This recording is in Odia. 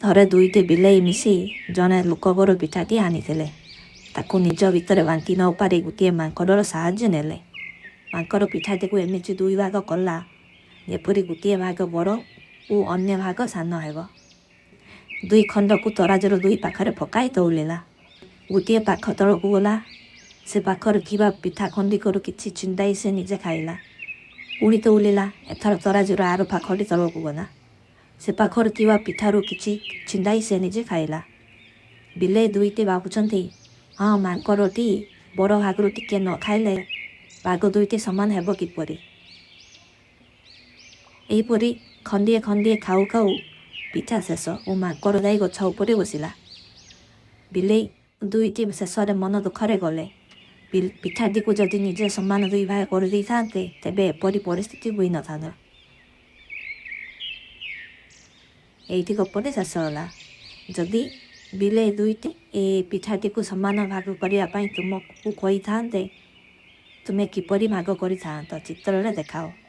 ଥରେ ଦୁଇଟି ବିଲେଇ ମିଶି ଜଣେ ଲୋକ ଘରୁ ପିଠାଟିଏ ଆଣିଥିଲେ। ତାକୁ ନିଜ ଭିତରେ ବାଣ୍ଟି ନ ପାରି ଗୋଟିଏ ମାଙ୍କଡ଼ର ସାହାଯ୍ୟ ନେଲେ। ମାଙ୍କଡ଼ ପିଠାଟିକୁ ଏମିତି ଦୁଇ ଭାଗ କଲା, ଯେପରି ଗୋଟିଏ ଭାଗ ବଡ଼ ଓ ଅନ୍ୟ ଭାଗ ସାନ ହେବ। ଦୁଇ ଖଣ୍ଡକୁ ତରାଜୁର ଦୁଇ ପାଖରେ ପକାଇ ତଉଲିଲା। ଗୋଟିଏ ପାଖ ତଳକୁ ଗଲା। ସେ ପାଖରେ ଥିବା ପିଠା ଖଣ୍ଡିକରୁ କିଛି ଛିଣ୍ଡାଇ ସେ ନିଜେ ଖାଇଲା। ପୁଣି ତଉଲିଲା। ଏଥର ତରାଜୁର ଆର ପାଖଟି ତଳକୁ ଗଲା। ସେ ପାଖରେ ଥିବା ପିଠାରୁ କିଛି ଛିଣ୍ଡାଇ ସେ ନିଜେ ଖାଇଲା। ବିଲେଇ ଦୁଇଟି ଭାବୁଛନ୍ତି, ହଁ, ମାଙ୍କଡ଼ଟି ବଡ଼ ଭାଗରୁ ଟିକେ ନ ଖାଇଲେ ଭାଗ ଦୁଇଟି ସମାନ ହେବ କିପରି? ଏହିପରି ଖଣ୍ଡିଏ ଖଣ୍ଡିଏ ଖାଉ ଖାଉ ପିଠା ଶେଷ ଓ ମାଙ୍କଡ଼ ଯାଇ ଗଛ ଉପରେ ବସିଲା। ବିଲେଇ ଦୁଇଟି ଶେଷରେ ମନ ଦୁଃଖରେ ଗଲେ। ପିଠାଟିକୁ ଯଦି ନିଜେ ସମାନ ଦୁଇ ଭାଗ କରିଦେଇଥାନ୍ତେ, ତେବେ ଏପରି ପରିସ୍ଥିତି ହୋଇନଥାନ୍ତା। ଏଇଠି ଗପଟି ଶେଷ ହେଲା। ଯଦି ବିଲେଇ ଦୁଇଟି ଏ ପିଠାଟିକୁ ସମାନ ଭାଗ କରିବା ପାଇଁ ତୁମକୁ କହିଥାନ୍ତେ, ତୁମେ କିପରି ଭାଗ କରିଥାନ୍ତ? ଚିତ୍ରରେ ଦେଖାଅ।